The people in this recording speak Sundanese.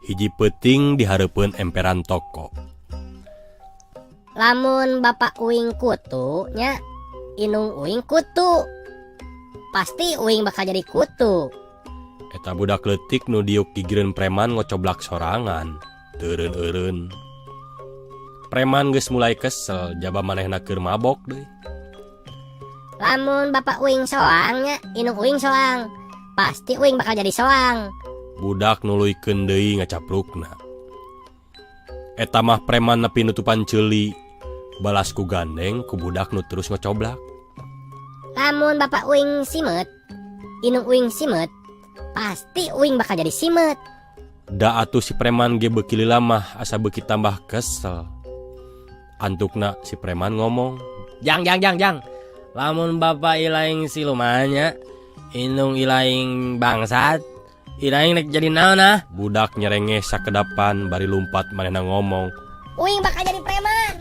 Hiji peuting di hareupeun emperan toko. Lamun bapak uing kutu nya, indung uing kutu, pasti uing bakal jadi kutu. Eta budak leutik nu diuk gigireun preman ngocoblak sorangan teu eureun-eureun. Preman geus mulai kesel, jaba manehna keur mabok deui. Lamun bapak uing soang nya, indung uing soang, pasti uing bakal jadi soang. Budak nuluykeun deui ngacaprukna. Eta mah preman nepi nutupan ceuli, balas ku gandeng ku budak nu terus ngocoblak. Lamun bapak uing simeut, indung uing simeut, pasti uing bakal jadi simeut. Da atuh si preman ge beuki lila mah asa beuki tambah kesel. Antukna si preman ngomong, "Jang, jang, jang, jang. Lamun bapak ilaing siluman nya, indung ilaing bangsat, ilaing rek jadi naon ah?" Budak nyerengeh sakedapan bari lumpat manehna ngomong, "Uing bakal jadi preman."